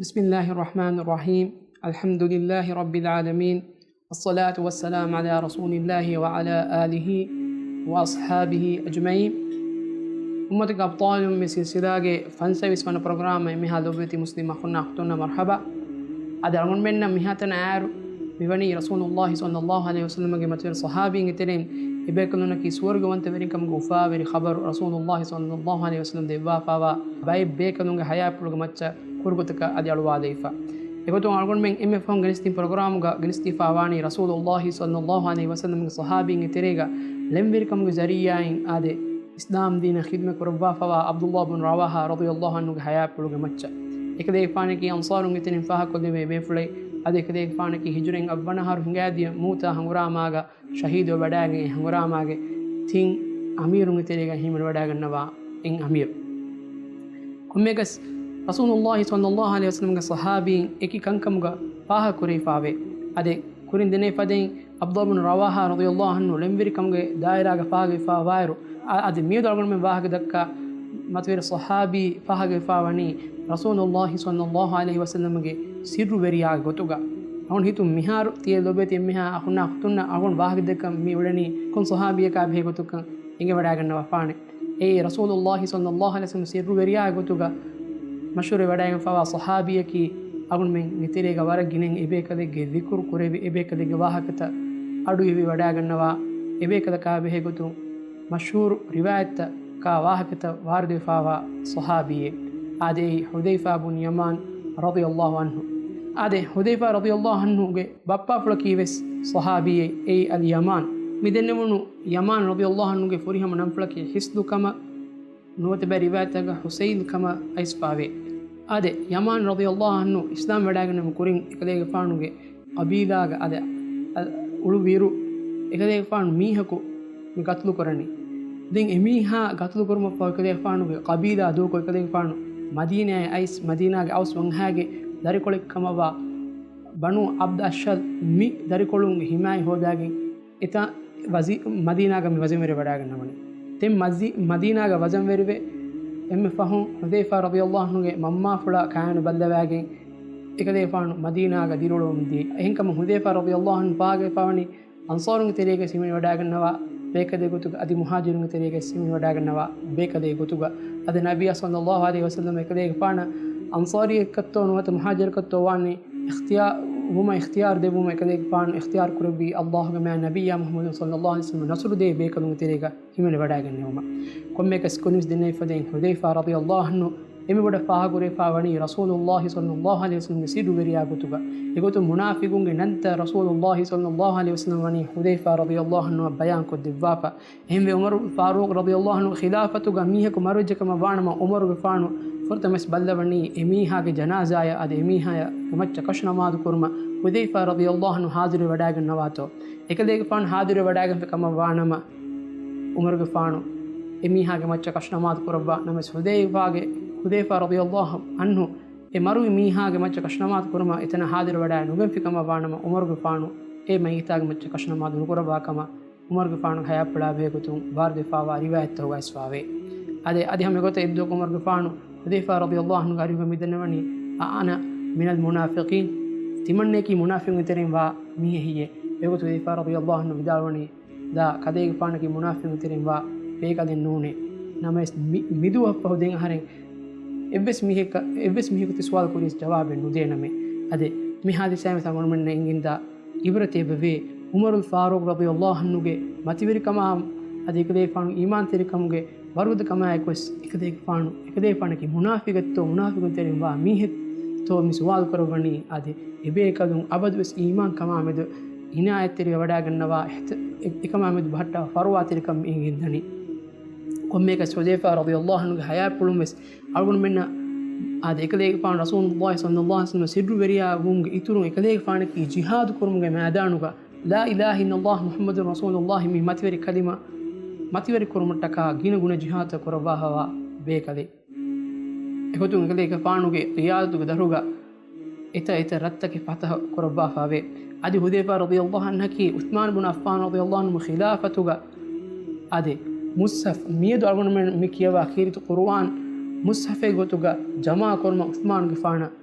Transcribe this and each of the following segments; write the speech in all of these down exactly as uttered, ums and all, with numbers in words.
بسم الله الرحمن الرحيم. الحمد لله رب العالمين. والصلاة والسلام على رسول الله وعلى آله وأصحابه أجمعين. އުއްމަތުގެ އަބްޠާލުން މި ސިލްސިލާގެ ފަންސަވީސް ވަނަ ޕްރޮގްރާމަށް އެންމެހާ ލޮބުވެތި މުސްލިމް އަޚުންނާ އުޚްތުންނަށް މަރްޙަބާ. އަދި އަޅުގަނޑުމެންނަށް މިހާތަނަށް އައިއިރު މިވަނީ ރަސޫލުﷲ ޞައްލަﷲ ޢަލައިހި ވަސައްލަމަގެ މަތިވެރި ޞަޙާބީންގެ ތެރެއިން އެބޭކަލުންނަކީ ސުވަރުގަވަންތަވެރިކަމުގެ އުފާވެރި ޚަބަރު ރަސޫލުﷲ ޞައްލަﷲ ޢަލައިހި ވަސައްލަމަ ދެއްވާފާވާ ބައެއް ބޭކަލުންގެ ޙަޔާތްޕުޅުގެ މައްޗަށް ކުރުކޮތަކަށް އަދި އަޅުވާލައިފަ. އެގޮތުން އަޅުގަނޑުމެން އެންމެ ފަހުން ގެނެސްދިން ޕްރޮގްރާމުގަ ގެނެސްދީފާ ވާނީ ރަސޫލުﷲ ޞައްލަﷲ ޢަލައިހި ވަސައްލަމަގެ ޞަޙާބީންގެ ތެރޭގަ ޅެންވެރިކަމުގެ ޒަރީޢާއިން އާދެ، އިސްލާމް ދީނަށް ޚިދުމަތް ކުރައްވާފަވާ ޢަބްދުﷲ ބިން ރަވާޙާ ރަޟިޔަﷲ ޢަންހުގެ ޙަޔާތްޕުޅުގެ މައްޗަށް. އެކަލޭގެފާނަކީ އަންޞާރުންގެ ތެރެއިން ފާހަގަކޮށްލެވޭ ބޭފުޅެއް. އަދި އެކަލޭގެފާނަކީ ހިޖުރައިން އަށްވަނަ އަހަރު ހިނގާދިޔަ މޫތާ ހަނގުރާމާގަ ޝަހީދުވެ ވަޑައިގެން އެ ހަނގުރާމާގެ ތިން އަމީރުންގެ ތެރޭގަ ހިމެނިވަޑައިގަންނަވާ އެއް އަމީރު. ކޮންމެއަކަސް ރަސޫލުﷲ ޞައްލަﷲ ޢަލައިހި ވަސައްލަމަގެ ޞަޙާބީން އެކި ކަންކަމުގަ ފާހަގަކުރެވިފާވޭ. އާދެ، ކުރިން ދެންނެވި ފަދައިން ޢަބްދުﷲ ބިން ރަވާޙާ ރަޟިޔަﷲ ޢަންހު ޅެންވެރިކަމުގެ ދާއިރާގަ ފާހަގަވެފާވާއިރު، އަ-، އަދި މިއަދު އަޅުގަނޑުމެން ވާހަކަ ދައްކާ މަތިވެރި ޞަޙާބީ ފާހަގަވެފާވަނީ ރަސޫލުﷲ ޞައްލަﷲ ޢަލައިހި ވަސައްލަމަގެ ސިއްރުވެރިޔާގެ ގޮތުގަ. އަޅުގަނޑު ހިތުން މިހާރު ތިޔަ ލޮބުވެތި އެންމެހާ އަޚުންނާ އުޚްތުންނަށް އަޅުގަނޑު ވާހަކަ ދައްކަން މި އުޅެނީ ކޮން ޞަޙާބީއަކާ ބެހޭ ގޮތަކަށް އެނގިވަޑައިގަންނަވާފާނެ. އެއީ ރަސޫލުﷲ ޞައްލަﷲ ޢަލައިހި ވަސައްލަމަ ސިއްރުވެރިޔާގެ ގޮތުގަ މަޝްހޫރުވެވަޑައިގެންފާވާ ޞަޙާބީއަކީ، އަޅުގަނޑުމެން މިތެރޭގަ ވަރަށް ގިނައިން އެބޭކަލެއްގެ ޛިކުރު ކުރެވި، އެބޭކަލެއްގެ ވާހަކަތައް އަޑުއިވިވަޑައިގަންނަވާ، އެބޭކަލަކާ ބެހޭ ގޮތުން މަޝްހޫރު ރިވާޔަތްތަކާ ވާހަކަތައް ވާރިދުވެފާވާ ޞަޙާބީއެއް. އާދެ، އެއީ ޙުޛައިފާ ބުން ޔަމާން ރަޟިޔަﷲ ޢަންހު. އާދެ، ޙުޛައިފާ ރަޟިޔަﷲ ޢަންހުގެ ބައްޕާފުޅަކީ ވެސް ޞަޙާބީއެއް، އެއީ އަލް ޔަމާން. މި ދެންނެވުނު ޔަމާން ރަޟިޔަﷲ ޢަންހުގެ ފުރިހަމަ ނަންފުޅަކީ ޙިސްލު ކަމަށް، ނުވަތަ ބައެއް ރިވާޔަތްތަކުގަ ޙުސައިލް ކަމަށް އައިސްފާވޭ. އާދެ، ޔަމާން ރަޟިޔަﷲ ޢަންހު އިސްލާމް ވެވަޑައިގެންނެވުމުގެ ކުރިން އެކަލޭގެފާނުގެ ޤަބީލާގެ އާދެ، އަ، އުޅުވިއިރު އެކަލޭގެފާނު މީހަކު މި ޤަތުލު ކުރަނީ. ދެން އެމީހާ ޤަތުލު ކުރުމަށްފަހު އެކަލޭގެފާނުގެ ޤަބީލާ ދޫކޮށް އެކަލޭގެފާނު މަދީނާއަށް އައިސް، މަދީނާގެ އައުސް ވަންހާގެ ދަރިކޮޅެއް ކަމަށްވާ ބަނޫ ޢަބްދު އަޝްހަލް މި ދަރިކޮޅުންގެ ޙިމާޔަތް ހޯދާގެން އެތާ ވަޒީ-، މަދީނާގަ މި ވަޒަންވެރިވެވަޑައިގަންނަވަނީ. ދެން މަޒީ-، މަދީނާގަ ވަޒަންވެރިވެ، އެންމެ ފަހުން ޙުޛައިފާ ރަޟިޔަﷲ ޢަންހުގެ މަންމާފުޅާ ކާނު ބައްލަވާގެން އެކަލޭގެފާނު މަދީނާގަ ދިރިއުޅުވަމުން ދިޔައީ. އެހެންކަމުން ޙުޛައިފާ ރަޟިޔަﷲ ޢަންހު ފާހަގަވެފާވަނީ އަންޞާރުންގެ ތެރޭގައި ހިމެނިވަޑައިގަންނަވާ ބޭކަލެއް ގޮތުގަ އަދި މުހާޖިރުންގެ ތެރޭގައި ހިމެނިވަޑައިގަންނަވާ ބޭކަލެއް ގޮތުގަ. އަދި ނަބިއްޔާ ޞައްލަﷲ ޢަލައިހި ވަސައްލަމަ އެކަލޭގެފާނަށް އަންޞާރީއެއްކައްތޯ ނުވަތަ މުހާޖިރަކަށްތޯ ވާނީ އިޚްތިޔާ-، ވުމަށް އިޚްތިޔާރު ދެއްވުމަށް އެކަލޭގެފާނު އިޚްތިޔާރު ކުރެއްވީ ﷲގެ މާތް ނަބިއްޔާ މުޙައްމަދު ޞައްލަﷲ ޢަލައިހި ވަސައްލަމަ ނަޞްރު ދޭ ބޭކަލުންގެ ތެރޭގަ ހިމެނިވަޑައިގެންނެވުމަށް. ކޮންމެއަކަސް ކުރިން ދެންނެވި ފަދައިން ޙުޛައިފާ ރަޟިޔަﷲ ޢަންހު އެނބުރި ވަޑައިގެން ފާހަގަކުރެވިފާވަނީ ރަސޫލުﷲ ޞައްލަﷲ ޢަލައިހި ވަސައްލަމަގެ ސިއްރުވެރިޔާ ގޮތުގަ. އެގޮތުން މުނާފިޤުންގެ ނަންތައް ރަސޫލުﷲ ޞައްލަﷲ ޢަލައިހި ވަސައްލަމަ ވަނީ ޙުޛައިފާ ރަޟިޔަﷲ ޢަންހުއަށް ބަޔާންކޮށްދެއްވާފަ. އެހެންވެ، ޢުމަރު ފާރޫޤު ރަޟިޔަﷲ ޢަންހުގެ ޚިލާފަތުގަ މީހަކު މަރުވެއްޖެ ކަމަށް ވާނަމަ، ޢުމަރުގެފާނު ފުރަތަމަވެސް ބައްލަވަނީ އެމީހާގެ ޖަނާޒާއަށް އަދި އެމީހާގެ މައްޗަށް ކަށުނަމާދު ކުރުމަށް ޙުޛައިފާ ރަޟިޔަﷲ ޢަންހު ޙާޟިރުވެވަޑައިގަންނަވާތޯ. އެކަލޭގެފާނު ޙާޟިރުވެވަޑައިގެންފި ކަމަށް ވާނަމަ، ޢުމަރުގެފާނު އެމީހާގެ މައްޗަށް ކަށުނަމާދު ކުރައްވާ ނަމަވެސް، ޙުޛައިފާގެ، ޙުޛައިފާ ރަޟިޔަﷲ ޢަންހު އެ މަރުވި މީހާގެ މައްޗަށް ކަށުނަމާދު ކުރުމަށް އެތަނަށް ޙާޟިރުވެވަޑައިނުގެންފި ކަމަށް ވާނަމަ، ޢުމަރުގެފާނު އެ މައްޔިތާގެ މައްޗަށް ކަށުނަމާދު ނުކުރައްވާ ކަމަށް ޢުމަރުގެފާނުގެ ޙަޔާތްޕުޅާ ބެހޭގޮތުން ވާރިދުވެފާވާ ރިވާޔަތްތަކުގައި އައިސްފާވޭ. އަދި، އަދި ހަމަ އެގޮތަށް އެއްދުވަހަކު ޢުމަރުގެފާނު ޙުޛައިފާ ރަޟިޔަﷲ ޢަންހުގެ އަރިހުގަ މިދަންނަވަނީ، "أنا من المنافقين." ތިމަންނައަކީ މުނާފިޤުންގެ ތެރެއިން ވާ މީހެއް ހެއްޔޭ؟ އެގޮތުން ޙުޛައިފާ ރަޟިޔަﷲ ޢަންހު ވިދާޅުވަނީ، "ދާ، ކަލޭގެފާނަކީ މުނާފިޤުންގެ ތެރެއިން ވާ ބޭކަލެއް ނޫނޭ. ނަމަވެސް މި، މިދުވަހަށްފަހު ދެން އަހަރެން އެއްވެސް މީހެއް، އެއްވެސް މީހަކު ތި ސުވާލު ކުރިޔަސް ޖަވާބެއް ނުދޭނަމޭ." އަދި މި ޙާދިސާއިން ވެސް ޢުމަރު މެންނަށް އެނގިންދާ ޢިބްރަތެއް އެބަވޭ. ޢުމަރުލް ފާރޫޤު ރަޟިޔަﷲ ޢަންހުގެ މަތިވެރިކަމާ އަދި އެކަލޭގެފާނު އީމާންތެރިކަމުގެ ވަރުގަދަކަމާއެކުވެސް އެކަލޭގެފާނު، އެކަލޭގެފާނަކީ މުނާފިޤެއްތޯ، މުނާފިޤުން ތެރެއިން ވާ މީހެއްތޯ މި ސުވާލު ކުރައްވަނީ. އަދި އެބޭކަލުން އަބަދުވެސް އީމާންކަމާމެދު އިނާޔަތްތެރިވެވަޑައިގަންނަވާ އެހްތަ-، އެ-، އެކަމާމެދު ބަހައްޓާ ފަރުވާތެރިކަން މި އެނގިންދަނީ. ކޮންމެއަކަސް ޙުޛައިފާ ރަޟިޔަﷲ ޢަންހުގެ ޙަޔާތްޕުޅުން ވެސް އަޅުގަނޑުމެންނަށް އާދެ، އެކަލޭގެފާނު ރަސޫލުﷲ ޞައްލަﷲ ޢަލައިހި ވަސައްލަމަ ސިއްރުވެރިޔާ ވުމުގެ އިތުރުން އެކަލޭގެފާނަކީ ޖިހާދު ކުރުމުގެ މައިދާނުގަ لا إله إلا الله محمد رسول الله މި މަތިވެރި ކަލިމަ މަތިވެރި ކުރުމަށްޓަކާ ގިނަ ގުނަ ޖިހާދުތައް ކުރައްވާފަވާ ބޭކަލެއް. އެގޮތުން އެކަލޭގެފާނުގެ ޤިޔާދަތުގެ ދަށުގަ އެތައް އެތައް ރަށްތަކެއް ފަތަޙަ ކުރައްވާފަވޭ. އަދި ޙުޛައިފާ ރަޟިޔަﷲ ޢަންހަކީ ޢުޘްމާން ބުން ޢައްފާން ރަޟިޔަﷲ ޢަންހު ޚިލާފަތުގަ އާދެ، މުޞްޙަފް، މިއަދު އަޅުގަނޑުމެން މި ކިޔަވާ ކީރިތި ޤުރުއާން މުޞްޙަފެއް ގޮތުގަ ޖަމާ ކުރުމަށް ޢުޘްމާނުގެފާނަށް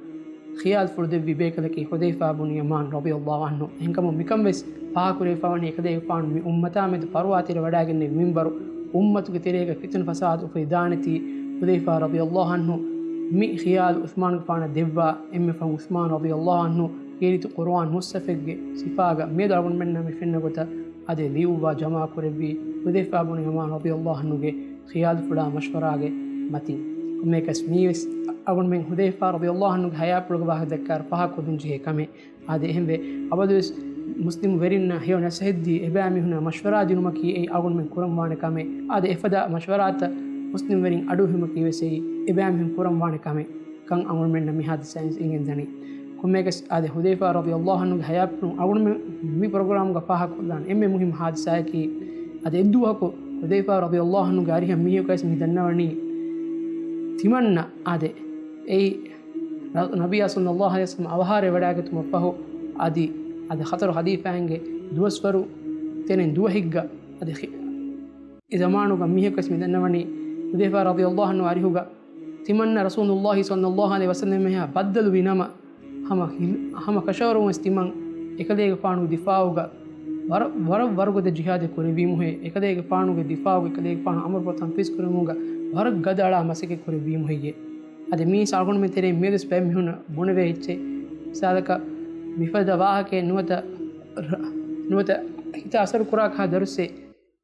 ޚިޔާލުފުޅު ދެއްވި ބޭކަލަކީ ޙުޛައިފާ ބުނު ޔަމާން ރަޟިޔަﷲ ޢަންހު. އެހެންކަމުން މިކަން ވެސް ފާހަގަކުރެވިފާވަނީ އެކަލޭގެފާނު މި އުއްމަތާމެދު ފަރުވާތެރި ވަޑައިގެންނެވި މިންވަރު، އުއްމަތުގެ ތެރޭގަ ފިތުނަ ފަސާދަ އުފެދިދާނެތީ ޙުޛައިފާ ރަޟިޔަﷲ ޢަންހު މި ޚިޔާލު ޢުޘްމާނުގެފާނަށް ދެއްވާ. އެންމެ ފަހުން ޢުޘްމާން ރަޟިޔަﷲ ޢަންހު ކީރިތި ޤުރުއާން މުޞްޙަފެއްގެ ސިފާގަ މިއަދު އަޅުގަނޑުމެންނަ މި ފެންނަ ގޮތަށް އާދެ ލިޔުއްވާ ޖަމާކުރެއްވީ ޙުޛައިފާ ބުނު ޔަމާން ރަޟިޔަﷲ ޢަންހުގެ ޚިޔާލުފުޅާ މަޝްވަރާގެ މަތިން. ކޮންމެއަކަސް މީވެސް އަޅުގަނޑުމެން ޙުޛައިފާ ރަޟިޔަﷲ ޢަންހުގެ ޙަޔާތްޕުޅުގެ ވާހަކަ ދައްކާއިރު ފާހަގަކޮށްދިން ޖެހޭ ކަމެއް. އާދެ، އެހެންވެ، އަބަދުވެސް މުސްލިމް ވެރިންނަށް ހެޔޮ ނަސޭހަތްދީ އެބައިމީހުންނަށް މަޝްވަރާ ދިނުމަކީ އެއީ އަޅުގަނޑުމެން ކުރަން ވާނެ ކަމެއް. އާދެ، އެފަދަ މަޝްވަރާތައް މުސްލިމް ވެރިން އަޑުއެހުމަކީ ވެސް އެއީ އެބައިމީހުން ކުރަން ވާނެ ކަމެއް ކަން އަޅުގަނޑުމެންނަށް މި ހާދިސާއިން އެނގެން ދަނީ. ކޮންމެއަކަސް އާދެ، ޙުޛައިފާ ރަޟިޔަﷲ ޢަންހުގެ ޙަޔާތްޕުޅުން އަޅުގަނޑުމެން މި ޕްރޮގްރާމްގަ ފާހަގަކޮށްލާނެ އެންމެ މުހިއްމު ހާދިސާއަކީ، އާދެ، އެއްދުވަހަކު ޙުޛައިފާ ރަޟިޔަﷲ ޢަންހުގެ އަރިހަށް މީހަކުވެސް މި ދަންނަވަނީ ތިމަންނަ، އާދެ، އެއީ ރަ-، ނަބިއްޔާ ޞައްލަﷲ ޢަލައިހި ވަސައްލަމަ އަވަހާރަވެވަޑައިގަތުމަށް ފަހު، އަދި، އަދި ޚަތަރު ޚަލީފާއިންގެ ދުވަސްވަރު ތެރެއިން ދުވަހެއްގަ، އަދި ޚި-، އެ ޒަމާނުގަ މީހަކުވެސް މި ދަންނަވަނީ، ޙުޛައިފާ ރަޟިޔަﷲ ޢަންހު އަރިހުގަ ތިމަންނަ ރަސޫލުﷲ ޞައްލަﷲ ޢަލައިހި ވަސައްލަމައާ ބައްދަލުވި ނަމަ، ހަމަ ހިލް-، ހަމަ ކަށަވަރުންވެސް ތިމަން އެކަލޭގެފާނުގެ ދިފާޢުގަ ވަރަށް، ވަރަށް ވަރުގަދަ ޖިހާދެއް ކުރެއްވީމުހޭ، އެކަލޭގެފާނުގެ ދިފާޢުގަ އެކަލޭގެފާނު އަމުރުފުޅު ތަންފީޒު ކުރުމުގަ ވަރަށް ގަދަ އަޅާ މަސައްކަތް ކުރެއްވީމުހެއްޔޭ. އަދި މީސް އަޅުގަނޑުމެން ތެރެއިން މިއަދުވެސް ބައެއް މީހުން ބުނެވޭ އެއްޗެއް. މިސާލަކަށް، މިފަދަ ވާހަކައެއް ނުވަތަ ރ-، ނުވަތަ ހިތަށް އަސަރު ކުރާ ކަހަލަ ދަރުސްއެއް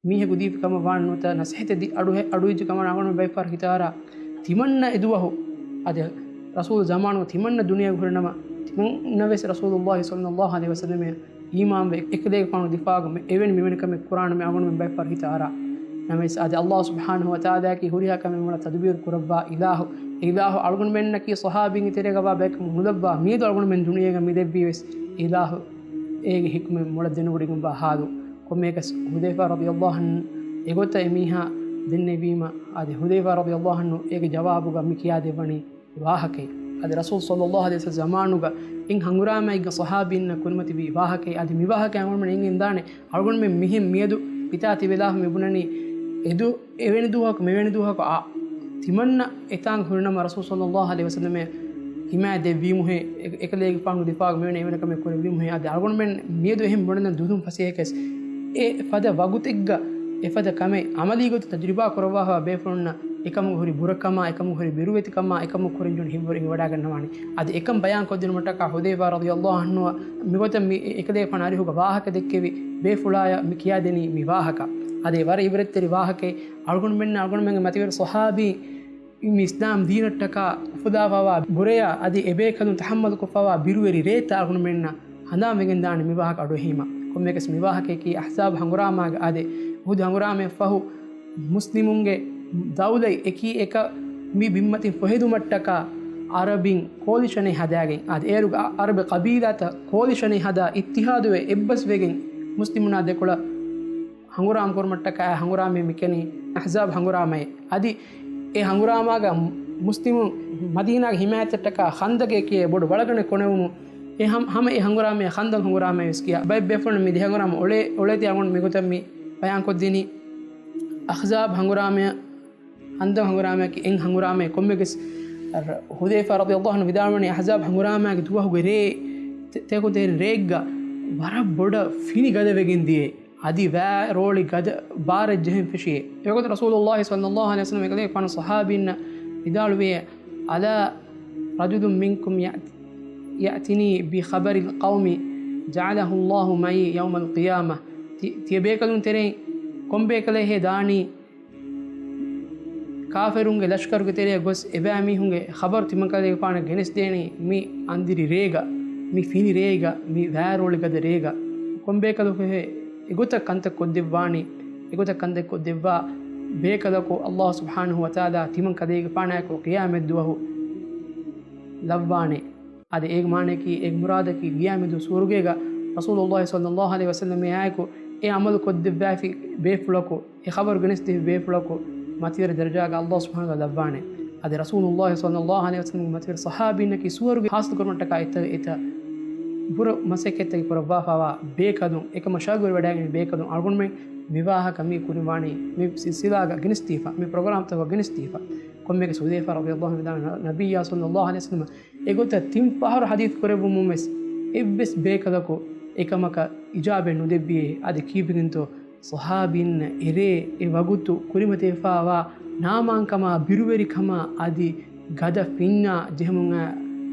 މީހަކު ދީފި ކަމަށް ވާން ނުވަތަ ނަސޭހަތެއް ދި-، އަޑު-، އަޑުއިއްޖެ ކަމަށް އަޅުގަނޑު ބައެއްފަހަރު ހިތަށް އަރާ. ތިމަންނަ އެދުވަހު، އަދި ރަސޫލު ޒަމާނުގަ ތިމަންނަ ދުނިޔޭގަ ހުރި ނަމަ، ތިމަންނަ ވެސް ރަސޫލުﷲ ޞައްލަﷲ ޢަލައިހި ވަސައްލަމައާ އީމާންވެ، އެކަލޭގެފާނު ދިފާޢުގަ މި އެވެނި މިވެނި ކަމެއް ކުރާނަމޭ އަޅުގަނޑުމެން ބައެއްފަހަރު ހިތަށް އަރާ. ނަމަވެސް އާދެ، ﷲ ސުބްޙާނަހޫ ވަތަޢާލާއަކީ ހުރިހާ ކަމެއް މޮޅަށް ތަދުބީރު ކުރައްވާ އިލާހު. އެ އިލާހު އަޅުގަނޑުމެންނަކީ ޞަޙާބީންގެ ތެރޭގަ ވާ ބަޔަކަށް ނުލައްވާ. މިއަދު އަޅުގަނޑުމެން ދުނިޔޭގަ މި ލެއްވީ ވެސް އިލާހު އޭގެ ޙިކުމަތް މޮޅަށް ދެނެވޮޑިގެންވާ ޙާލު. ކޮންމެއަކަސް ޙުޛައިފާ ރަޟިޔަﷲ ޢަންހު އެގޮތަށް އެމީހާ ދެންނެވީމަ، އަދި ޙުޛައިފާ ރަޟިޔަﷲ ޢަންހު އޭގެ ޖަވާބުގަ މި ކިޔާދެއްވަނީ ވާހަކައެއް. އަދި ރަސޫލު ޞައްލަﷲ ޢަލައިހި ވަސައްލަމަ ޒަމާނުގަ އެއް ހަނގުރާމައެއްގަ ޞަޙާބީންނަށް ކުރިމަތިވި ވާހަކައެއް. އަދި މި ވާހަކައިން އަޅުގަނޑުމެން އެނގެންދާނެ، އަޅުގަނޑުމެން މިހެން މިއަދު ހިތާ ތިބެލާފަ މި ބުނަނީ، އެދު އެވެނި ދުވަހަކު މެވެނި ދުވަހަކު އާ، ތިމަންނަ އެތާނގަ ހުރިނަމަ ރަސޫލު ޞައްލަﷲ ޢަލައިހި ވަސައްލަމައަށް ހިމާޔަތް ދެއްވީމުހޭ، އެ-، އެކަލޭގެފާނުގެ ދިފާޢުގަ މެވެނި އެވެނި ކަމެއް ކުރެއްވީމުހޭ. އަދި އަޅުގަނޑުމެން މިއަދު އެހެން ބުނަން ދުހުން ފަސޭހަކަސް އެ ފަދަ ވަގުތެއްގަ އެފަދަ ކަމެއް ޢަމަލީ ގޮތުން ތަޖުރިބާ ކުރައްވާފަ ބޭފުޅުންނަށް އެކަމުގެ ހުރި ބުރަކަމާ، އެކަމުގެ ހުރި ބިރުވެތިކަމާ، އެކަމުގެ ކުރިން ޖެހުނު ހިތްވަރު އެނގިވަޑައިގަންނަވާނެ. އަދި އެކަން ބަޔާން ކޮށްދިނުމަށްޓަކާ ޙުޛައިފާ ރަޟިޔަﷲ ޢަންހު މިގޮތަށް މި އެ-، އެކަލޭގެފާނު އަރިހުގަ ވާހަކަ ދެއްކެވި ބޭފުޅާޔަށް މި ކިޔާދެނީ މި ވާހަކަ. އަދި ވަރަށް ޢިބްރަތްތެރި ވާހަކައެއް. އަޅުގަނޑުމެންނަށް އަޅުގަނޑުމެންގެ މަތިވެރި ޞަޙާބީން މި އިސްލާމް ދީނަށްޓަކާ އުފުލާފަވާ ބުރެޔާ އަދި އެބޭކަލުން ތަޙައްމަލުކޮށްފަވާ ބިރުވެރި ރޭތައް އަޅުގަނޑުމެންނަށް ހަނދާން ވެގެންދާނެ މި ވާހަކަ އަޑުއެހީމަ. ކޮންމެއަކަސް މި ވާހަކަޔަކީ އަޙްޒާބް ހަނގުރާމާގެ އާދެ، އުޙުދު ހަނގުރާމަޔަށް ފަހު މުސްލިމުންގެ ދައުލަތް އެކީ އެކަ މި ބިންމަތިން ފޮހެދުމަށްޓަކާ ޢަރަބިން ކޯލިޝަނެއް ހަދާގެން އާދެ، އޭރުގެ ޢަ-، ޢަރަބި ޤަބީލާތައް ކޯލިޝަނެއް ހަދާ އިއްތިޙާދުވެ އެއްބަސްވެގެން މުސްލިމުންނާ ދެކޮޅަށް ހަނގުރާމަ ކުރުމަށްޓަކާ އެ ހަނގުރާމަޔަށް މިކެނީ އަޙްޒާބް ހަނގުރާމައޭ. އަދި އެ ހަނގުރާމާގަ މުސްލިމުން މަދީނާގެ ޙިމާޔަތަށްޓަކާ ޚަންދަޤެއް ކިޔޭ ބޮޑު ވަޅަގަނޑެއް ކޮނެވުމުން އެ ހަމަ، ހަމަ އެ ހަނގުރާމަޔަށް ޚަންދަޤް ހަނގުރާމައޭ ވެސް ކިޔާ. ބައެއް ބޭފުޅުން މި ދެ ހަނގުރާމަ އޮޅޭ، އޮޅޭތީ އަޅުގަނޑު މިގޮތަށް މި ބަޔާންކޮށްދިނީ އަޙްޒާބް ހަނގުރާމަޔަށް ޚަންދަޤް ހަނގުރާމަޔަކީ އެއް ހަނގުރާމައެއް. ކޮންމެއަކަސް ޙުޛައިފާ ރަޟިޔަﷲ ޢަންހު ވިދާޅުވަނީ އަޙްޒާބް ހަނގުރާމާގެ ދުވަހުގެ ރޭ، ތެ-، ތެކު ތެރި ރޭގަ ވަރަށް ބޮޑަށް ފިނި ގަދަވެގެން ދިޔައޭ. އަދި ވައި ރޯޅި ގަދަ ބާރެއް ޖެހެން ފެށިއޭ. އެވަގުތު ރަސޫލުﷲ ޞައްލަﷲ ޢަލައިހި ވަސައްލަމަ އެކަލޭގެފާނު ޞަޙާބީންނަށް ވިދާޅުވިއޭ، ألا رجل منكم يأت-، يأتني بخبر القوم جعله الله معي يوم القيامة. ތި-، ތިޔަބޭކަލުން ތެރެއިން ކޮންބޭކަލެއްހޭ ދާނީ ކާފިރުންގެ ލަޝްކަރުގެ ތެރެއަށް ގޮސް އެބައިމީހުންގެ ޚަބަރު ތިމަންކަލޭގެފާނަށް ގެނެސްދޭނީ މި އަނދިރި ރޭގަ، މި ފިނި ރޭގަ، މި ވައިރޯޅި ގަދަ ރޭގަ؟ ކޮންބޭކަލަކުހޭ އެގޮތަށް ކަންތައް ކޮށްދެއްވާނީ؟ އެގޮތަށް ކަންތައް ކޮށްދެއްވާ ބޭކަލަކު ﷲ ސުބްޙާނަހޫ ވަތަޢާލާ ތިމަންކަލޭގެފާނާއެކު ޤިޔާމަތްދުވަހު ލައްވާނެ. އާދެ، އޭގެ މާނަޔަކީ، އޭގެ މުރާދަކީ ޤިޔާމަތްދުވަހު ސުވަރުގޭގަ ރަސޫލުﷲ ޞައްލަﷲ ޢަލައިހި ވަސައްލަމާއެކު އެ ޢަމަލު ކޮށްދެއްވާފި ބޭފުޅަކު، އެ ޚަބަރު ގެނެސްދެއްވި ބޭފުޅަކު މަތިވެރި ދަރަޖާގަ ﷲ ސުބްޙާނަހޫ ވަތަޢާލާ ލައްވާނެ. އާދެ، ރަސޫލުﷲ ޞައްލަﷲ ޢަލައިހި ވަސައްލަމަގެ މަތިވެރި ޞަޙާބީންނަކީ ސުވަރުގެ ޙާޞިލު ކުރުމަށްޓަކާ އެތައް، އެތައް ބުރަ މަސައްކަތްތަކެއް ކުރައްވާފަވާ ބޭކަލުން، އެކަމަށް ޝައުގުވެރިވަޑައިގެން ބޭކަލުން. އަޅުގަނޑުމެން މި ވާހަކަ މި ކުރިން ވާނީ މި ސިލްސިލާގަ ގެނެސްދީފަ، މި ޕްރޮގްރާމްތަކުގަ ގެނެސްދީފަ. ކޮންމެއަކަސް ޙުޛައިފާ ރަޟިޔަﷲ ޢަންހު ވިދާޅުވި، ނަބިއްޔާ ޞައްލަﷲ ޢަލައިހި ވަސައްލަމަ އެގޮތަށް ތިން ފަހަރު ޙަދީޘް ކުރެއްވުމުން ވެސް އެއްވެސް ބޭކަލަކު އެކަމަކަށް އިޖާބަތް ނުދެއްވިއޭ. އަދި ކީއްވެގެންތޯ؟ ޞަޙާބީންނަށް އެރޭ އެ ވަގުތު ކުރިމަތިވެފާވާ ނާމާންކަމާ، ބިރުވެރިކަމާ އަދި ގަދަ ފިންޏާ ޖެހެމުން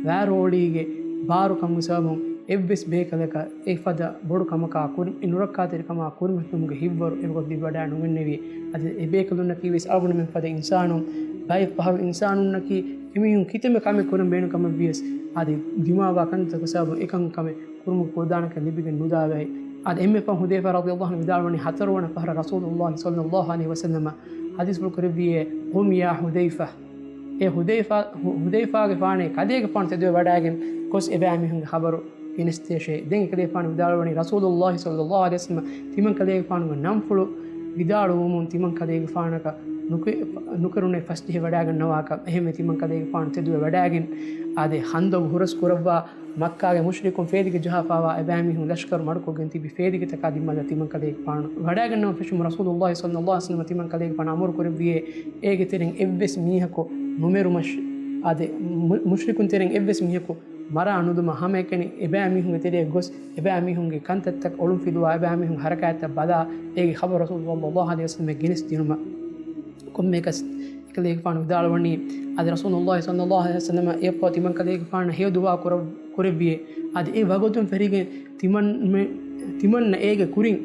ވާރޯޅީގެ ބާރުކަމުގެ ސަބަބުން އެއްވެސް ބޭކަލަކަށް އެ ފަދަ ބޮޑު ކަމަކާ ކުރި-، އެ ނުރައްކާތެރިކަމާ ކުރިމަތިލުމުގެ ހިތްވަރު އެވަގުތު ލިބިވަޑާ ނުގެންނެވި. އަދި އެ ބޭކަލުންނަކީ ވެސް އަޅުގަނޑުމެން ފަދަ އިންސާނުން، ބައެއް ފަހަރު އިންސާނުންނަކީ އެމީހުން ކިތަންމެ ކަމެއް ކުރަން ބޭނުން ކަމަށް ވިޔަސް، އަދި ދިމާވާ ކަންތަކުގެ ސަބަބުން އެކަންކަމެއް ކުރުމުގެ ކުޅަދާނަކަން ލިބިގެން ނުދާ ބައެއް. އަދި އެންމެ ފަހުން ޙުޛައިފާ ރަޟިޔަﷲ ޢަންހު ވިދާޅުވަނީ ހަތަރުވަނަ ފަހަރަށް ރަސޫލުﷲ ޞައްލަﷲ ޢަލައިހި ވަސައްލަމަ ޙަދީޘްފުޅު ކުރެއްވިއޭ، "قم يا حذيفة." އޭ ޙުޛައިފާ، ޙު-، ޙުޛައިފާގެފާނޭ ކަލޭގެފާނު ތެދުވެ ވަޑާގެން ގޮސް އެބައިމީހުންގެ ޚަބަރު ގެނެސްދޭށޭ. ދެން އެކަލޭގެފާނު ވިދާޅުވަނީ ރަސޫލުﷲ ޞައްލަﷲ ޢަލައިހި ވަސައްލަމަ ތިމަން ކަލޭގެފާނުގެ ނަންފުޅު ވިދާޅުވުމުން ތިމަން ކަލޭގެފާނަކަށް ނުކެ-، ނުކެރުނޭ ފަސްޖެހި ވަޑާގަންނަވާކަށް. އެހެންވެ ތިމަން ކަލޭގެފާނު ތެދުވެ ވަޑާގެން އާދެ ޚަންދަޤު ހުރަސް ކުރައްވާ މައްކާގެ މުޝްރިކުން ފޭލިގެ ޖަހާފާވާ އެބައިމީހުން ލަޝްކަރު މަޑުކޮށްގެން ތިބި ފޭލިގެތަކާ ދިމާލަށް ތިމަން ކަލޭގެފާނު ވަޑާގަންނަވަން ފެށުމުން ރަސޫލުﷲ ޞައްލަﷲ ޢަލައިހި ވަސައްލަމަ ތިމަން ކަލޭގެފާނަށް އަމުރު ކުރެއްވިއޭ، އޭގެ ތެރެއިން އެއްވެސް މީހަކު ނުމެރުމަށް. އާދެ، މު-، މުޝްރިކުން ތެރެއިން އެއްވެސް މީހަކު މަރާ ނުދުމަށް ހަމައެކަނި އެބައިމީހުންގެ ތެރެއަށް ގޮސް، އެބައިމީހުންގެ ކަންތައްތައް އޮޅުން ފިލުވާ، އެބައިމީހުން ހަރަކާތްތައް ބަލާ، އޭގެ ޚަބަރު ރަސޫލުﷲ ޞައްލަﷲ ޢަލައިހި ވަސައްލަމަ ގެނެސް ދިނުމަށް. ކޮންމެއަކަސް އެކަލޭގެފާނު ވިދާޅުވަނީ، އަދި ރަސޫލުﷲ ޞައްލަﷲ ޢަލައިހި ވަސައްލަމަ އެއަށްފަހު ތިމަން ކަލޭގެފާނަށް ހެޔޮ ދުޢާ ކުރަ-، ކުރެއްވިއޭ. އަދި އެ ވަގުތުން ފެށިގެން ތިމަން-، ތިމަންނަ އޭގެ ކުރިން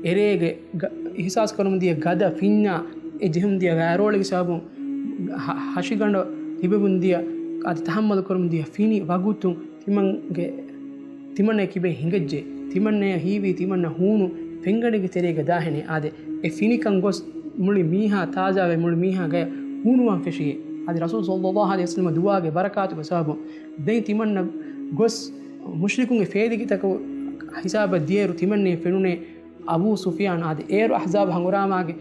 އެރޭގެ ގަ-، އިޙްސާސް ކުރަމުން ދިޔަ ގަދަ ފިންޏާ، އެ ޖެހެމުން ދިޔަ ވާރޯޅިގެ ސަބަބުން ހަ-، ހަށިގަނޑަށް ލިބެމުން ދިޔަ އަދި ތަޙައްމަލު ކުރަމުން ދިޔަ ފިނި ވަގުތުން ތިމަންގެ، ތިމަންނަ ކިބައިން ހިނގައްޖެ. ތިމަންނަޔަށް ހީވީ ތިމަންނަ ހޫނު ފެންގަނޑެއްގެ ތެރޭގަ ދާހެނޭ. އާދެ، އެ ފިނިކަން ގޮސް މުޅި މީހާ ތާޒާވެ، މުޅި މީހާ ގަޔަށް ހޫނުވާން ފެށިއޭ. އަދި ރަސޫލު ޞައްލަﷲ ޢަލައިހި ވަސައްލަމަ ދުޢާގެ ބަރަކާތުގެ ސަބަބުން ދެން ތިމަންނަ ގޮސް މުޝްރިކުންގެ ފޭލިގެތަކު ހިސާބަށް ދިޔައިރު ތިމަންނަޔަށް ފެނުނޭ އަބޫ ސުފްޔާން. އާދެ، އޭރު އަޙްޒާބު ހަނގުރާމާގެ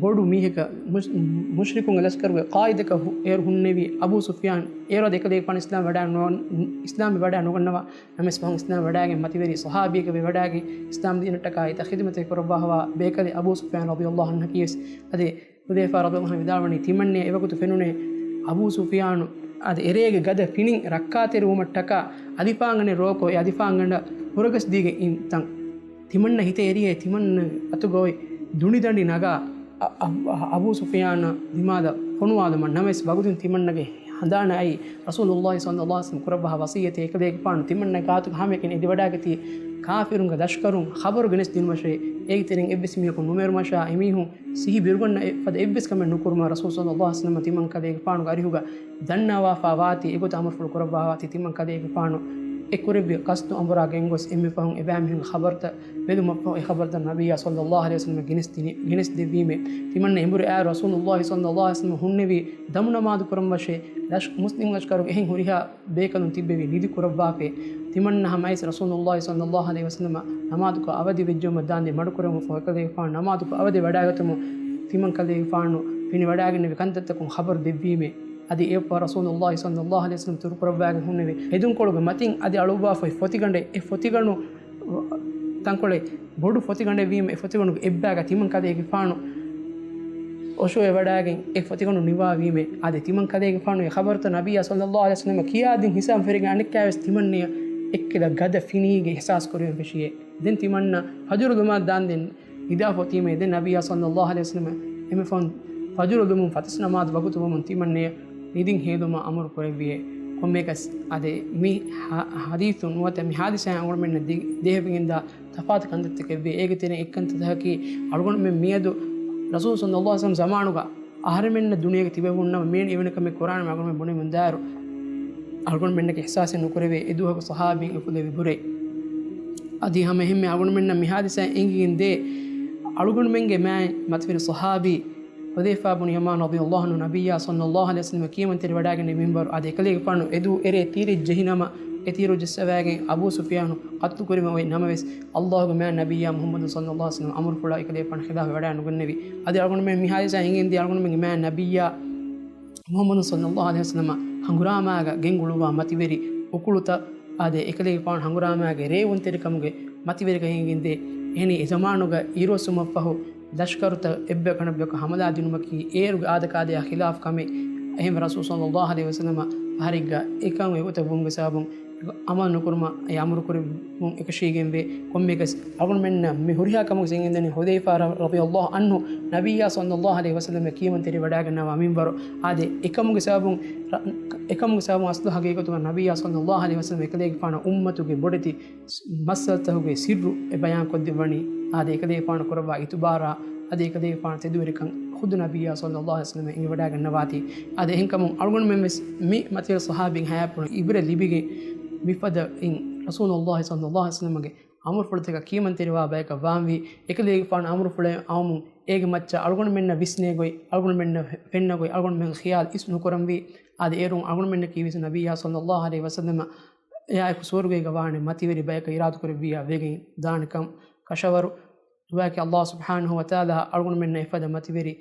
ބޮޑު މީހަކަށް، މުޝް-، މުޝްރިކުންގެ ލަޝްކަރުގެ ޤާއިދަކަށް ހު-، އޭރު ހުންނެވި އަބޫ ސުފްޔާން. އޭރު އަދި އެކަލޭގެފާނު އިސްލާމް ވަޑާ ނު-، އިސްލާމް ވަޑާ ނުގަންނަވާ ނަމަވެސް ފަހުން އިސްލާމް ވަޑާގެން މަތިވެރި ޞަޙާބީއެކެވެ ވަޑާގެން އިސްލާމް ދީނަށްޓަކާ އެތައް ޚިދުމަތެއް ކުރައްވާފަވާ ބޭކަލެއް އަބޫ ސުފްޔާން ރަޟިޔަﷲ ޢަންހަކީވެސް. އަދި ޙުޛައިފާ ރަޟިޔަﷲ ޢަންހު ވިދާޅުވަނީ، ތިމަންނަޔަށް އެވަގުތު ފެނުނޭ އަބޫ ސުފްޔާނު އަދި އެރޭގެ ގަދަ ފިނިން ރައްކާތެރިވުމަށްޓަކާ އަލިފާންގަނޑެއް ރޯކޮށް، އެ އަލިފާންގަނޑަށް ހުރަގަސް ދީގެން އިން ތަން. ތިމަންނަ ހިތަށް އެރިއޭ ތިމަންނަ އަތުގަ އޮތް ދުނިދަނޑި ނަގާ އަ-، އަ-، އަ-، އަބޫ ސުފްޔާނަށް ދިމާލަށް ފޮނުވާލުމަށް. ނަމަވެސް ވަގުތުން ތިމަންނަގެ ހަނދާނަށް އައީ ރަސޫލުﷲ ޞައްލަﷲ ޢަލައިހި ވަސައްލަމަ ކުރައްވާ ވަޞިއްޔަތެއް. އެކަލޭގެފާނު ތިމަންނަ ގާތުގަ ހަމައެކަނި އެދިވަޑާގަތީ ކާފިރުންގެ ލަޝްކަރުން ޚަބަރު ގެނެސްދިނުމަށޭ. އޭގެ ތެރެއިން އެއްވެސް މީހަކު ނުމެރުމަށާ، އެމީހުން ސިހި ބިރުގަންނަ އެ ފަދަ އެއްވެސް ކަމެއް ނުކުރުމަށް ރަސޫލު ޞައްލަﷲ ޢަލައިހި ވަސައްލަމަ ތިމަން ކަލޭގެފާނުގެ އަރިހުގަ ދަންނަވާފާ ވާތީ، އެގޮތަށް އަމުރުފުޅު ކުރައްވާ ވާތީ، ތިމަން ކަލޭގެފާނު އެ ކުރެއްވި ޤަޞްދު އަނބުރާ ގެންގޮސް، އެންމެ ފަހުން އެބައިމީހުންގެ ޚަބަރުތައް ބެލުމަށްފަހު، އެ ޚަބަރުތައް ނަބިއްޔާ ޞައްލަﷲ ޢަލައިހި ވަސައްލަމަ ގެނެސްދިނި، ގެނެސްދެއްވީމޭ. ތިމަންނަ އެނބުރި އާ ރަސޫލުﷲ ޞައްލަﷲ ޢަލައިހި ވަސައްލަމަ ހުންނެވީ ދަމު ނަމާދު ކުރަން ވަށޭ. ލަޝް-، މުސްލިމް ލަޝްކަރުގެ އެހެން ހުރިހާ ބޭކަލުން ތިއްބެވި ނިދި ކުރައްވާފައި. ތިމަންނަ ހަމައައިސް ރަސޫލުﷲ ޞައްލަﷲ ޢަލައިހި ވަސައްލަމަ ނަމާދުކޮށް އަވަދި ވެއްޖައުމަށް ދާންދެން މަޑުކުރެވުމަށްފަހު، އެކަލޭގެފާނު ނަމާދުކޮށް އަވަދި ވަޑާގަތުމުން ތިމަން ކަލޭގެފާނު ފެނިވަޑާގެންނެވި ކަންތައްތަކުން ޚަބަރު ދެއްވީމޭ. އަދި އެއަށްފަހު ރަސޫލުﷲ ޞައްލަﷲ ޢަލައިހި ވަސައްލަމަ ތުރުކުރައްވާގެން ހުންނެވި ހެދުންކޮޅުގެ މަތިން އަދި އަޅުއްވާފައި ފޮތިގަނޑެއް، އެ ފޮތިގަނޑު ތަންކޮޅެއް ބޮޑު ފޮތިގަނޑެއްވީމަ، އެ ފޮތިގަނޑުގެ އެއްބާގަ ތިމަން ކަލޭގެފާނު އޮށޯވެވަޑާގެން އެ ފޮތިގަނޑު ނިވާވީމޭ. އާދެ، ތިމަން ކަލޭގެފާނު އެ ޚަބަރުތައް ނަބިއްޔާ ޞައްލަﷲ ޢަލައިހި ވަސައްލަމަ ކިޔާދިން ހިސާބުން ފެށިގެން އަނެއްކާވެސް ތިމަންނަޔަށް އެއްކިލަ ގަދަ ފިނީގެ އިޙްސާސް ކުރެވެން ފެށިއޭ. ދެން ތިމަންނަ ފަޖުރު ލުމާ ދާންދެން ނިދާފަ އޮތީމޭ. ދެން ނަބިއްޔާ ޞައްލަﷲ ޢަލައިހި ވަސައްލަމަ އެންމެ ފަހުން ފަޖުރު ލުމުން ފަތިސް ނަމާދު ވަގުތު ވުމުން ތިމަންނަޔަށް ނިދިން ހޭލުމަށް އަމުރު ކުރެއްވިއޭ. ކޮންމެއަކަސް އާދެ، މި ހަ-، ޙަދީޘު ނުވަތަ މި ޙާދިސާއިން އަޅުގަނޑުމެންނަށް ދި-، ދޭހަވިގެންދާ ތަފާތު ކަންތައްތަކެއްވޭ. އޭގެ ތެރެއިން އެއްކަންތައްތަކަކީ، އަޅުގަނޑުމެން މިއަދު ރަސޫލު ޞައްލަﷲ ޢަލައިހި ވަސައްލަމަ ޒަމާނުގަ އަހަރެމެންނަށް ދުނިޔޭގަ ތިބެވުންނަމަ މިއަންނަ އެވެނި ކަމެއް ކުރާނަމޭ އަޅުގަނޑުމެން ބުނެމުންދާއިރު، އަޅުގަނޑުމެންނަކަށް އިޙްސާސެއް ނުކުރެވޭ އެ ދުވަހުގެ ޞަޙާބީން އުފުލެވި ބުރައެއް. އަދި ހަމަ އެހެންމެ އަޅުގަނޑުމެންނަށް މި ޙާދިސާ އެނގިގެން ދޭ، އަޅުގަނޑުމެންގެ މާތް މަތިވެރި ޞަޙާބީ ޙުޛައިފާ ބުން ޔަމާން ރަޟިޔަﷲ ޢަންހު ނަބިއްޔާ ޞައްލަﷲ ޢަލައިހި ވަސައްލަމަ ކިޔަމަންތެރިވަޑާގެންނެވި މިންބަރު އާދެ، އެކަލޭގެފާނު އެދޫ އެރޭ ތީރެއް ޖެހިނަމަ، އެ ތީރު ޖައްސަވައިގެން އަބޫ ސުފްޔާނު ޤަތްލު ކުރެވެން އޮތް ނަމަވެސް، ﷲ ގެ މާތް ނަބިއްޔާ މުޙައްމަދު ޞައްލަﷲ ޢަލައިހި ވަސައްލަމަ އަމުރުފުޅަށް އެކަލޭގެފާނު ޚިލާފަށް ވަޑާ ނުގެންނެވި. އަދި އަޅުގަނޑުމެން މި ޙާދިސާ އެނގެންދިޔަ އަޅުގަނޑުމެންގެ މާތް ނަބިއްޔާ މުޙައްމަދު ޞައްލަﷲ ޢަލައިހި ވަސައްލަމަ ހަނގުރާމާގަ ގެންގުޅުއްވާ މަތިވެރި އުކުޅުތައް އާދެ، އެކަލޭގެފާނު ހަނގުރާމާގެ ރޭވުންތެރިކަމުގެ މަތިވެރިކަން އެނގެންދޭ. އެހެނީ އެ ޒަމާނުގަ އިރުއޮއްސުމަށްފަހު ލަޝްކަރުތައް އެއްބަޔަކަށް އަނެއްބަޔަކަށް ހަމަލާ ދިނުމަކީ އޭރުގެ އާދަކާދަޔާ ޚިލާފު ކަމެއް. އެހެން ރަސޫލު ޞައްލައްލާހު ޢަލައިހި ވަސައްލަމަ އަހަރެއްގަ އެކަން އެގޮތަށް ވުމުގެ ސަބަބުން އަމަލު ނުކުރުމަށް އެ އަމުރު ކުރެއްވުން އެކަށީގެންވޭ. ކޮންމެއަކަސް އަޅުގަނޑުމެންނަށް މި ހުރިހާ ކަމަކު ޒެނގެންދަނީ ޙުޛައިފާ ރަ-، ރަޟިޔައްލާހު ޢަންހު ނަބިއްޔާ ޞައްލައްލާހު ޢަލައިހި ވަސައްލަމަ ކިޔަމަންތެރިވެވަޑައިގަންނަވާ މިންވަރު. އާދެ، އެކަމުގެ ސަބަބުން ރަ-، އެކަމުގެ ސަބަބުން އަސްލު ހަގީގަތުގަ ނަބިއްޔާ ޞައްލައްލާހު ޢަލައިހި ވަސައްލަމަ އެކަލޭގެފާނަށް އުއްމަތުގެ ބޮޑެތި މައްސަލަތަކުގެ ސިއްރު އެ ބަޔާންކޮށްދެއްވަނީ. އާދެ، އެކަލޭގެފާނު ކުރައްވާ އިތުބާރާ، އާދެ، އެކަލޭގެފާނު ތެދުވެރިކަން ޚުދު ނަބިއްޔާ ޞައްލައްލާހު ޢަލައިހި ވަސައްލަމަ އެނގިވަޑައިގަންނަވާތީ. އާދެ، އެހެންކަމުން އަޅުގަނޑުމެން ވެސް މި މަތިވެރި ޞަޙާބީން ޙަޔާތްޕުޅުން ޢިބްރަތް ލިބިގެން މިފަދައިން ރަސޫލުއްލާހި ޞައްލައްލާހު ޢަލައިހި ވަސައްލަމަގެ އަމުރުފުޅުތަކަށް ކިޔަމަންތެރިވާ ބަޔަކަށް ވާންވީ. އެކަލޭގެފާނު އަމުރުފުޅެއް އައުމުން އޭގެ މައްޗަށް އަޅުގަނޑުމެންނަށް ވިސްނޭ ގޮތް، އަޅުގަނޑުމެންނަށް ފެންނަ ގޮތް، އަޅުގަނޑުމެން ޚިޔާލު އިސް ނުކުރަންވީ. އާދެ، އޭރުން އަޅުގަނޑުމެންނަކީ ވެސް ނަބިއްޔާ ޞައްލައްލާހު ޢަލައިހި ވަސައްލަމަ އެއާއެކު ސުވަރުގޭގަ ވާނެ މަތިވެރި ބަޔަކަށް އިރާދަކުރެއްވިއްޔާ ވެގެން ދާނެކަން ކަށަވަރު. ދުޢާއަކީ އައްލާހު ސުބްޙާނަހު ވަތަޢާލާ އަޅުގަނޑުމެންނަށް އެފަދަ މަތިވެރި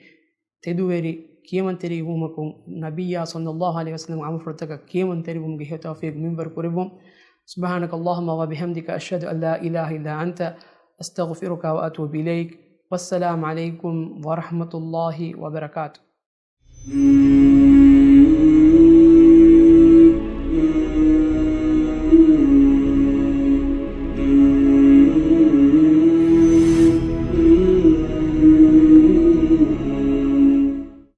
ތެދުވެރި ކިޔަމަންތެރިވުމަކު ނަބިއްޔާ ޞައްލައްލާހު ޢަލައިހި ވަސައްލަމަ އަމުރުފުޅުތަކަށް ކިޔަމަންތެރިވުމުގެ ހެޔޮ ތައުފީޤު މިންވަރު ކުރެއްވުން. سبحانك اللهم وبحمدك، أشهد أن لا إله إلا أنت، أستغفرك وأتوب إليك. والسلام عليكم ورحمة الله وبركاته.